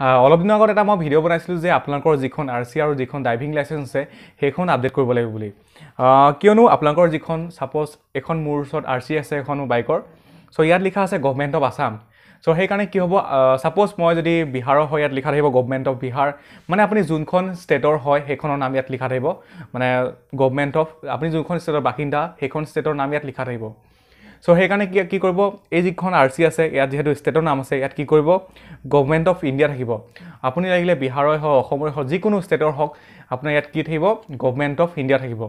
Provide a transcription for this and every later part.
অলপ দিনৰ আগত এটা মই ভিডিঅ' বনাইছিলোঁ যে আপোনালোকৰ যিখন আৰ চি আৰু যিখন ড্ৰাইভিং লাইচেঞ্চ আছে সেইখন আপডেট কৰিব লাগিব বুলি। কিয়নো আপোনালোকৰ যিখন ছাপ'জ এখন মোৰ ওচৰত আৰ চি আছে এখন মোৰ বাইকৰ, চ' ইয়াত লিখা আছে গভমেণ্ট অফ আছাম। চ' সেইকাৰণে কি হ'ব, ছাপ'জ মই যদি বিহাৰৰ হয় ইয়াত লিখা থাকিব গভমেণ্ট অফ বিহাৰ, মানে আপুনি যোনখন ষ্টেটৰ হয় সেইখনৰ নাম ইয়াত লিখা থাকিব, মানে গভমেণ্ট অফ আপুনি যোনখন ষ্টেটৰ বাসিন্দা সেইখন ষ্টেটৰ নাম ইয়াত লিখা থাকিব। চ' সেইকাৰণে কি কি কৰিব, এই যিখন আৰ চি আছে ইয়াত যিহেতু ষ্টেটৰ নাম আছে ইয়াত কি কৰিব, গভমেণ্ট অফ ইণ্ডিয়া থাকিব। আপুনি লাগিলে বিহাৰৰ হওক অসমৰ হওক যিকোনো ষ্টেটৰ হওক আপোনাৰ ইয়াত কি থাকিব, গভমেণ্ট অফ ইণ্ডিয়া থাকিব।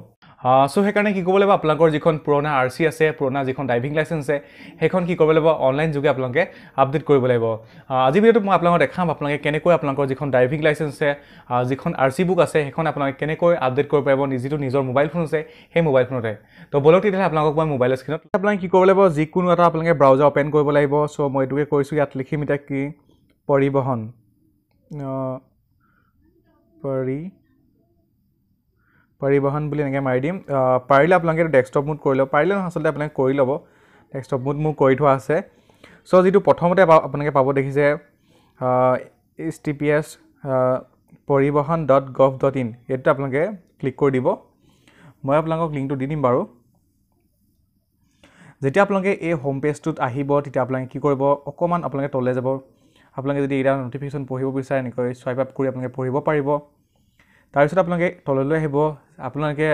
চ' সেইকাৰণে কি কৰিব লাগিব, আপোনালোকৰ যিখন পুৰণা আৰ চি আছে পুৰণা যিখন ড্ৰাইভিং লাইচেঞ্চ আছে সেইখন কি কৰিব লাগিব, অনলাইন যোগে আপোনালোকে আপডেট কৰিব লাগিব। আজি ভিডিঅ'টোত মই আপোনালোকক দেখাম আপোনালোকে কেনেকৈ আপোনালোকৰ যিখন ড্ৰাইভিং লাইচেঞ্চ আছে যিখন আৰ চি বুক আছে সেইখন আপোনালোকে কেনেকৈ আপডেট কৰিব পাৰিব যিটো নিজৰ মোবাইল ফোন আছে সেই মোবাইল ফোনতে। তো ব'লক তেতিয়াহ'লে আপোনালোকক মই মোবাইল স্ক্ৰীণত আপোনালোকে কি কৰিব লাগিব, যিকোনো এটা আপোনালোকে ব্ৰাউজাৰ অ'পেন কৰিব লাগিব। চ' মই এইটোকে কৰিছোঁ, ইয়াত লিখিম এতিয়া কি, পৰিবহণ পৰিবহণ বুলি এনেকৈ মাৰি দিম। পাৰিলে আপোনালোকে এইটো ডেস্কটপ মোড কৰি ল'ব, পাৰিলে নহয় আচলতে আপোনালোকে কৰি ল'ব, ডেস্কটপ মোড মোৰ কৰি থোৱা আছে। চ' যিটো প্ৰথমতে আপোনালোকে পাব দেখিছে HTTPS parivahan.gov.in, এইটোতে আপোনালোকে ক্লিক কৰি দিব। মই আপোনালোকক লিংকটো দি দিম বাৰু। যেতিয়া আপোনালোকে এই হোম পেজটোত আহিব তেতিয়া আপোনালোকে কি কৰিব, অকণমান আপোনালোকে তললৈ যাব। আপোনালোকে যদি এতিয়া ন'টিফিকেশ্যন পঢ়িব বিচাৰে এনেকৈ চুৱাইপ আপ কৰি আপোনালোকে পঢ়িব পাৰিব। তাৰপিছত আপোনালোকে তললৈ আহিব, আপোনালোকে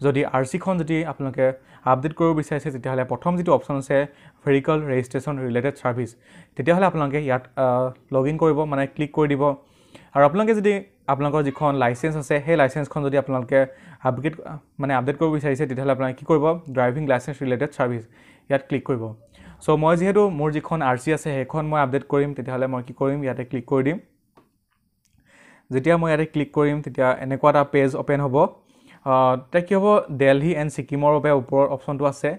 যদি আৰ চিখন যদি আপোনালোকে আপডেট কৰিব বিচাৰিছে তেতিয়াহ'লে প্ৰথম যিটো অপশ্যন আছে ভেহিকল ৰেজিষ্ট্ৰেশ্যন ৰিলেটেড ছাৰ্ভিচ, তেতিয়াহ'লে আপোনালোকে ইয়াত লগ ইন কৰিব, মানে ক্লিক কৰি দিব। আৰু আপোনালোকে যদি আপোনালোকৰ যিখন লাইচেঞ্চ আছে সেই লাইচেঞ্চখন যদি আপোনালোকে আপগ্ৰেড মানে আপডেট কৰিব বিচাৰিছে তেতিয়াহ'লে আপোনালোকে কি কৰিব, ড্ৰাইভিং লাইচেঞ্চ ৰিলেটেড ছাৰ্ভিচ ইয়াত ক্লিক কৰিব। চ' মই যিহেতু মোৰ যিখন আৰ চি আছে সেইখন মই আপডেট কৰিম, তেতিয়াহ'লে মই কি কৰিম, ইয়াতে ক্লিক কৰি দিম। যেতিয়া মই ইয়াতে ক্লিক কৰিম তেতিয়া এনেকুৱা এটা পেজ অ'পেন হ'ব। তেতিয়া কি হ'ব, দেলহি এণ্ড ছিকিমৰ বাবে ওপৰৰ অপশ্যনটো আছে।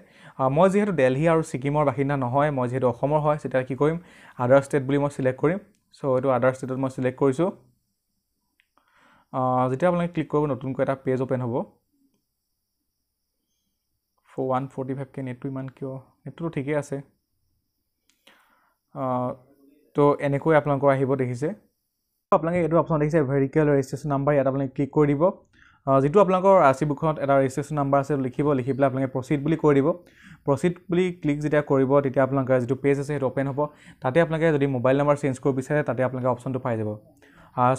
মই যিহেতু দেলহি আৰু ছিকিমৰ বাসিন্দা নহয়, মই যিহেতু অসমৰ হয়, তেতিয়া কি কৰিম, আদাৰ ষ্টেট বুলি মই চিলেক্ট কৰিম। চ' এইটো আদাৰ ষ্টেটত মই চিলেক্ট কৰিছোঁ। যেতিয়া আপোনালোকে ক্লিক কৰিব নতুনকৈ এটা পেজ অ'পেন হ'ব। 145K নেটটো ইমান কিয়, নেটটোতো ঠিকেই আছে। তো এনেকৈ আপোনালোকৰ আহিব দেখিছে। আপোনালোকে এইটো অপশ্যন দেখিছে ভেহিকেল ৰেজিষ্ট্ৰেশ্যন নাম্বাৰ, ইয়াত আপোনালোকে ক্লিক কৰি দিব। যিটো আপোনালোকৰ আৰ চি বুকখনত এটা ৰেজিষ্ট্ৰেশ্যন নাম্বাৰ আছে লিখিব, লিখি পেলাই আপোনালোকে প্ৰচিড বুলি কৈ দিব। প্ৰচিড বুলি ক্লিক যেতিয়া কৰিব তেতিয়া আপোনালোকে যিটো পেজ আছে সেইটো অ'পেন হ'ব। তাতে আপোনালোকে যদি মোবাইল নাম্বাৰ চেঞ্জ কৰিব বিচাৰে তাতে আপোনালোকে অপশ্যনটো পাই যাব।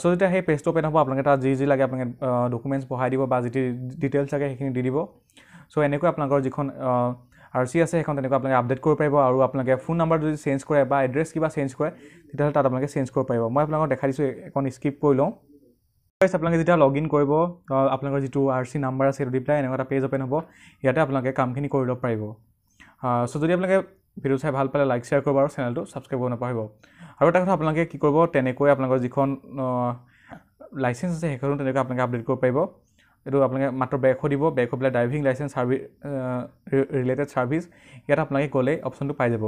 চ' যেতিয়া সেই পেজটো অ'পেন হ'ব আপোনালোকে তাত যি যি লাগে আপোনালোকে ডকুমেণ্টছ বহাই দিব বা যিটো ডিটেইলছ লাগে সেইখিনি দি দিব। চ' এনেকৈ আপোনালোকৰ যিখন আৰ চি আছে সেইখন তেনেকৈ আপোনালোকে আপডেট কৰিব পাৰিব। আৰু আপোনালোকে ফোন নাম্বাৰ যদি চেঞ্জ কৰে বা এড্ৰেছ কিবা চেঞ্জ কৰে তেতিয়াহ'লে তাত আপোনালোকে চেঞ্জ কৰিব পাৰিব। মই আপোনালোকক দেখাই দিছোঁ, এখন স্কিপ কৰি লওঁ। আপোনালোকে যেতিয়া লগ ইন কৰিব আপোনালোকৰ যিটো আৰ চি নাম্বাৰ আছে সেইটো দি পেলাই এনেকুৱা এটা পেজ অ'পেন হ'ব, ইয়াতে আপোনালোকে কামখিনি কৰি ল'ব পাৰিব। চ' যদি আপোনালোকে ভিডিঅ' চাই ভাল পালে লাইক শ্বেয়াৰ কৰিব আৰু চেনেলটো ছাবস্ক্ৰাইব কৰিব নাপাহৰিব। আৰু এটা কথা, আপোনালোকে কি কৰিব, তেনেকৈ আপোনালোকৰ যিখন লাইচেঞ্চ আছে সেইখনো তেনেকৈ আপোনালোকে আপডেট কৰিব পাৰিব। এইটো আপোনালোকে মাত্ৰ বেক হৈ দিব, বেক হৈ পেলাই ড্ৰাইভিং লাইচেঞ্চ ৰিলেটেড ছাৰ্ভিচ ইয়াত আপোনালোকে গ'লেই অপশ্যনটো পাই যাব।